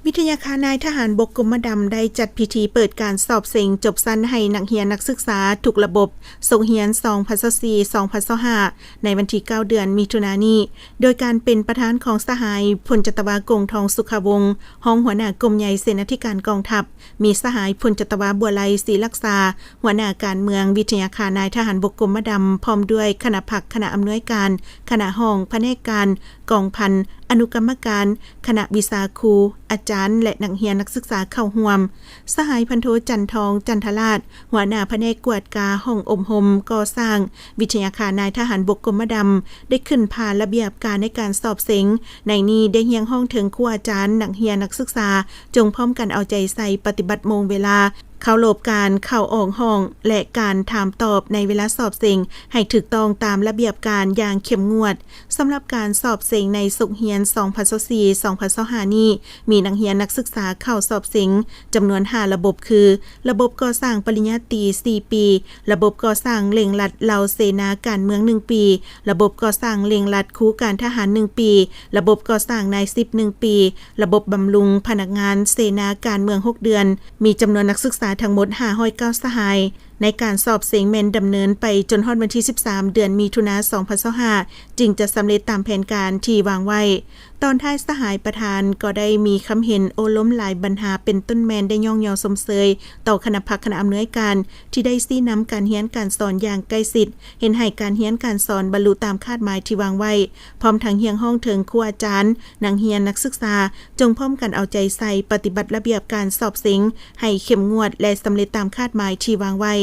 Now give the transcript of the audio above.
ວິທະຍາຄານາຍທະຫານບົກກົມມະດຳ ໄດ້ຈັດພິທີເປີດການສອບເສັງຈົບຊັ້ນໃຫ້ນັກຮຽນນັກສຶກສາທຸກລະບົບສົກຮຽນ ສອງພັນຊາວສີ່ ສອງພັນຊາວຫ້າ ໃນວັນທີ ເກົ້າ ເດືອນມິຖຸນານີ້ ໂດຍການເປັນປະທານຂອງສະຫາຍ ພົນຈັດຕະວາ ກົງທອງ ສຸຂະວົງ ຮອງຫົວໜ້າກົມໃຫຍ່ເສນາທິການກອງທັບ, ມີສະຫາຍ ພົນຈັດຕະວາ ບົວໄລ ສີລັກສາ ຫົວໜ້າການເມືອງ, ວິທະຍາຄານາຍທະຫານບົກກົມມະດຳ ພ້ອມດ້ວຍຄະນະພັກ, ຄະນະອຳນວຍການ, ຄະນະຫ້ອງ, ພະແນກການ, ກອງພັນ, ອະນຸກຳມະການ, ຄະນະວິຊາຄູ, ອາຈານ ແລະ ນັກຮຽນນັກສຶກສາເຂົ້າຮ່ວມ. ສະຫາຍ ພັນໂທ ຈັນທອງ ຈັນທະລາດ ຫົວໜ້າພະແນກກວດກາຫ້ອງອົບຮົມກໍ່ສ້າງ ວິທະຍາຄານາຍທະຫານບົກກົມມະດຳ ໄດ້ຂຶ້ນຜ່ານລະບຽບການໃນການສອບເສັງ. ໃນນີ້ໄດ້ຮຽກຮ້ອງເຖິງຄູອາຈານ, ນັກຮຽນນັກສຶກສາ ຈົ່ງພ້ອມກັນເອົາໃຈໃສ່ປະຕິບັດໂມງເວລາ, ເຄົາລົບການເຂົ້າອອກຫ້ອງ ແລະ ການຖາມຕອບໃນເວລາສອບເສັງໃຫ້ຖືກຕ້ອງຕາມລະບຽບການຢ່າງເຂັ້ມງວດ. ສຳລັບການສອບເສັງໃນສົກຮຽນ ສອງພັນຊາວສີ່ ສອງພັນຊາວຫ້າ ນີ້ ມີນັກຮຽນນັກສຶກສາເຂົ້າສອບເສັງຈຳນວນຫ້າລະບົບ ຄື ລະບົບກໍ່ສ້າງປະລິນຍາຕີສີ່ປີ, ລະບົບກໍ່ສ້າງເລັ່ງລັດເຫຼົ່າເສນາການເມືອງໜຶ່ງປີ, ລະບົບກໍ່ສ້າງເລັ່ງລັດຄູການທະຫານໜຶ່ງປີ, ລະບົບກໍ່ສ້າງນາຍສິບໜຶ່ງປີ, ລະບົບບຳລຸງພະນັກງານເສນາການເມືອງຫົກເດືອນ, ມີຈຳນວນນັກສຶກສາທັງໝົດຫ້າຮ້ອຍເກົ້າສະຫາຍ. ໃນການສອບເສັງແມ່ນດຳເນີນໄປຈົນຮອດວັນທີ ສິບສາມ ເດືອນມິຖຸນາ ສອງພັນຊາວຫ້າ ຈຶ່ງຈະສຳເລັດຕາມແຜນການທີ່ວາງໄວ້. ຕອນທ້າຍສະຫາຍປະທານກໍໄດ້ມີຄຳເຫັນໂອ້ລົມຫຼາຍບັນຫາ ເປັນຕົ້ນແມ່ນໄດ້ຍ້ອງຍໍຊົມເຊີຍຕໍ່ຄະນະພັກຄະນະອຳນວຍການ ທີ່ໄດ້ຊີ້ນຳການຮຽນການສອນຢ່າງໃກ້ຊິດ, ເຮັດໃຫ້ການຮຽນການສອນບັນລຸຕາມຄາດໝາຍທີ່ວາງໄວ້, ພ້ອມທັງຮຽກຮ້ອງເຖິງຄູອາຈານ, ນັກຮຽນ, ນັກສຶກສາ ຈົ່ງພ້ອມກັນເອົາໃຈໃສ່ປະຕິບັດລະບຽບການສອບເສັງໃຫ້ເຂັ້ມງວດ ແລະ ສຳເລັດຕາມຄາດໝາຍທີ່ວາງໄວ້.